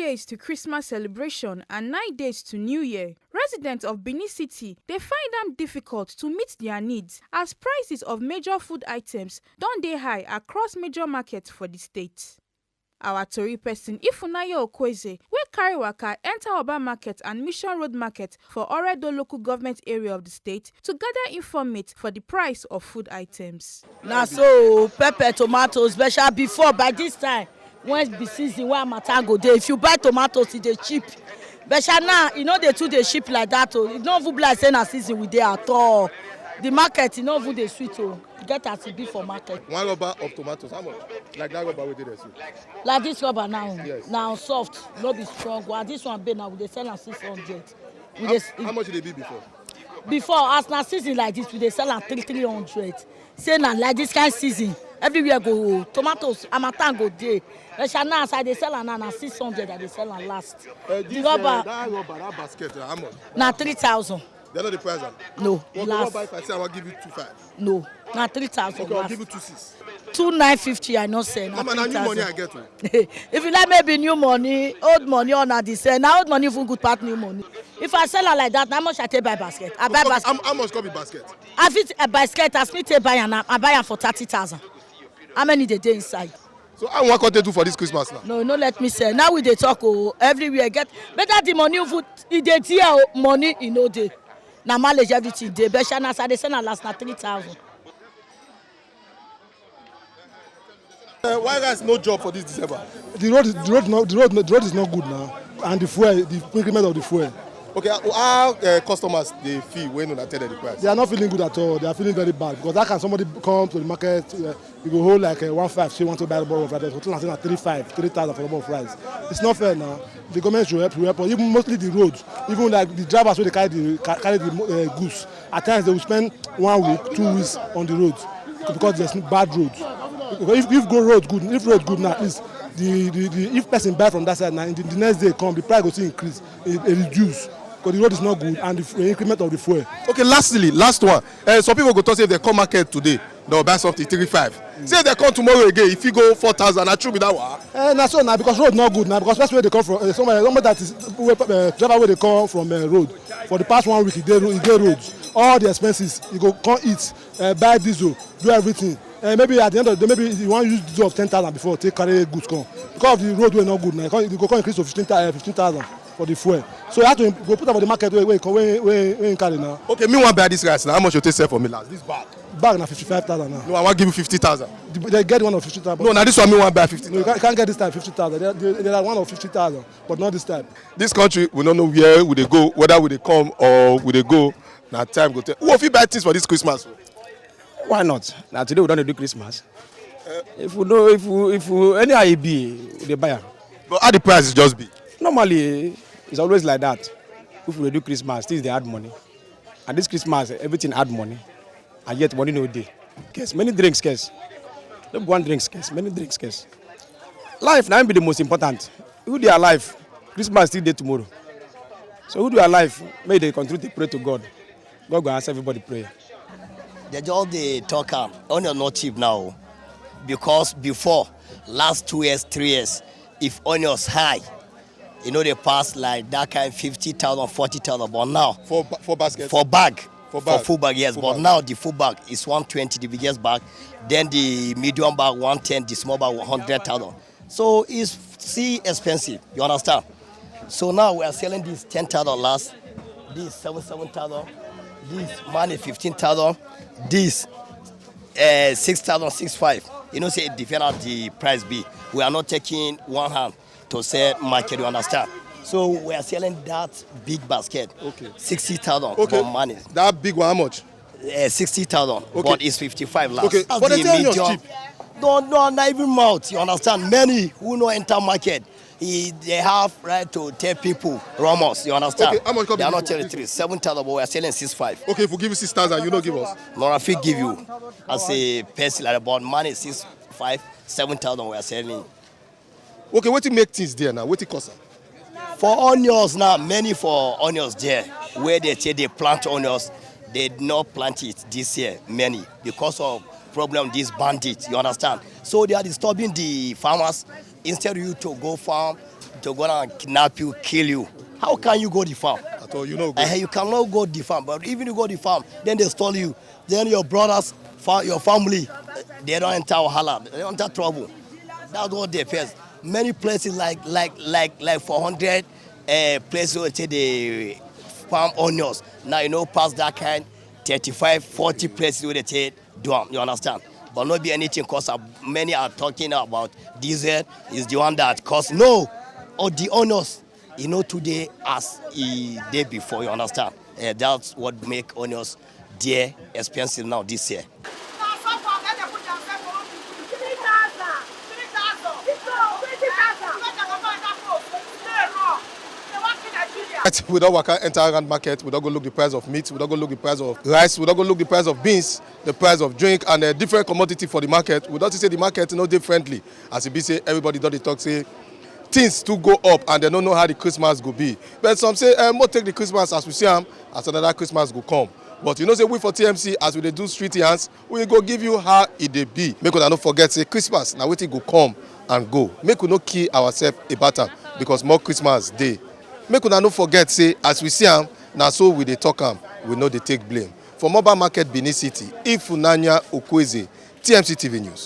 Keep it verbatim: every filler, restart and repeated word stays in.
days to Christmas celebration and nine days to New Year, residents of Benin City dey find am difficult to meet their needs as prices of major food items don dey high across major markets for the state. Our tori person, Ifunanya Okweze, wey carry waka enter Oba Market and Mission Road Market for Oredo Local Government Area of the state, to gather informate for the price of food items. Na so pepper, tomatoes, special before, by this time, when be season, when harmattan go dey, if you buy tomatoes, e dey cheap. But sha now, e no dey too dey cheap like that o. E no even be like say na season we dey at all. The market, e no even dey sweet o. E get as e be for market. One rubber of tomatoes, how much? Like that rubber wey dey there so. Like this rubber now, yes, now soft, no be strong one. This one big now, we dey sell am six hundred. We how, dey s- how much e dey be before? Before, as na season like this, we dey sell am three three hundred. Say na like this kind season, everywhere go tomatoes, harmattan go dey. But sha now, as I dey sell am now, na six hundred I dey sell am last. Uh, this, the rubber, uh, that rubber, that basket, uh, how much? Na three thousand. They no dey price am? No, okay, last. What if I say I wan give you two five? No, na three thousand. Okay, I'll last. Give you two six. Two nine fifty I no sell. Na mama, na new money I get o. If you like, maybe new money, old money, or na the same. Na old money even good pass new money. If I sell am like that, na how much I take buy basket? I buy basket. How, how much come be basket? I fit a basket as me take buy am, I buy am for thirty thousand. How many dey dey inside? So how we wan come take do for this Christmas now? No, no let me sell. Now we dey talk o, everywhere get better the money even e dey there o, money e no dey. Na mileage everything dey. But sha na as I dey sell am last na three thousand. Uh, why guys no job for this December? The road, the road, no, the road, the road is not good now, and the fuel, the increment of the fuel. Okay, how, how uh, customers dey feel when una tell them the price? They are not feeling good at all. They are feeling very bad because how can somebody come to the market, uh, you go hold like uh, one five, say want to buy a bottle of rice, something like that, three five, three thousand for a bottle of rice. It's not fair now. The government should help, should help us. Even mostly the road, even like the drivers wey dey carry the ca- carry the mo- uh, goods. At times they will spend one week, two weeks on the road because there's bad road. Because if, if go road good, if road good now, at least the, the, the if person buy from that side now, the, the next day come, the price go still increase, it, it reduce because the road is not good and the f- increment of the fuel. Okay, lastly, last one. Uh, some people go talk say if they come market today, they'll buy something three five. Say if they come tomorrow again, if you go four thousand, na true be that one. Eh, na so na because road not good na because person wey dey come from uh, somewhere somewhere that is wey uh, driver wey dey come from uh, road for the past one week e dey ro- e dey road, all the expenses e go come eat, uh, buy diesel, do everything, uh, maybe at the end of the day maybe you wan use diesel of ten thousand before take carry goods come because of the road wey no good na e come- e go come increase to fifteen thousand uh, fifteen thousand for the fuel, so you have to go put am for the market wey wey come- wey wey wey him carry now. Okay, me wan buy this rice now. How much you take sell for me last? This bag. Bag na fifty-five thousand now. No, I wan give you fifty thousand. The- They get one of fifty thousand. No, now this one me wan buy fifty. No, you can't, can't get this time fifty thousand. They, they, they are one of fifty thousand, but not this time. This country, we don't know where we dey go, whether we dey come or we dey go. Na time go tell. Who fit buy things for this Christmas? Why not? Now today we don't do Christmas. If we know, if we, if we, anyhow e be, we dey buy am. But how the price just be? Normally, it's always like that. If we do Christmas, things they add money. And this Christmas, everything add money. And yet money no dey. Case many drinks, case. No be one drinks, case many drinks, case. Life now be the most important. Who dey alive? Christmas still dey tomorrow. So who dey alive? May they continue to pray to God. God go answer everybody prayer. They just dey talk am. Onion not cheap now because before last two years, three years, if onions high, e no dey pass like that kind fifty thousand, forty thousand. But now for ba- for basket. For bag, for bag, for full bag, yes. Full but bag. Now the full bag is one twenty, the biggest bag. Then the medium bag one ten, the small bag one hundred thousand. So it's see expensive. You understand? So now we are selling this ten thousand last, this seven seven thousand, this money fifteen thousand, this uh, six thousand six five. You know, say it depend on the price be. We are not taking one hand to sell market. You understand? So we are selling that big basket. Okay. Sixty thousand. Okay. For money. That big one, how much? Uh, sixty thousand. Okay. But it's fifty-five last. Okay. But they tell you cheap. No, no, not even mouth. You understand? Many who no enter market, he, they have right to tell people rumors. You understand? Okay, how much? They are not telling three, seven thousand, but we are selling six five. Okay, if we give you six thousand, you no give us. No, I fit give you as a person like about money six five, seven thousand we are selling. Okay, wetin make things there now? Wetin cause am? For onions now, many for onions there where they say they plant onions, they did not plant it this year. Many because of problem these bandits. You understand? So they are disturbing the farmers. Instead of you to go farm, to go and kidnap you, kill you. How can you go the farm? At all, you know. Uh, you cannot go the farm, but even you go the farm, then they stole you. Then your brothers, fa- your family, they don't enter wahala, they don't enter trouble. That's what they face. Many places like like like like four hundred uh, places wey take dey farm onions. Now you know pass that kind thirty-five, forty places wey dey take do am. You understand? But no be anything cause am. Many are talking about diesel is the one that cause no or the onions. E no too dey as e dey before. You understand? Uh, that's what make onions dear, expensive now this year. We don waka enter around market, we don go look the price of meat, we don go look the price of rice, we don go look the price of beans, the price of drink and uh, different commodity for the market. We don see say the market no dey friendly as e be say everybody don dey talk say things too go up and dem no know how the Christmas go be. But some say eh, mo take the Christmas as we see am, as another Christmas go come. But you know say we for T M C as we dey do street yarns, we go give you how e dey be. Make una no forget say Christmas na wetin go come and go. Make we no kill ourselves about am because more Christmas dey. Make una no forget say as we see am, na so we dey talk am, we no dey take blame. For Moba Market, Benin City, Ifunanya Okweze, T M C T V News.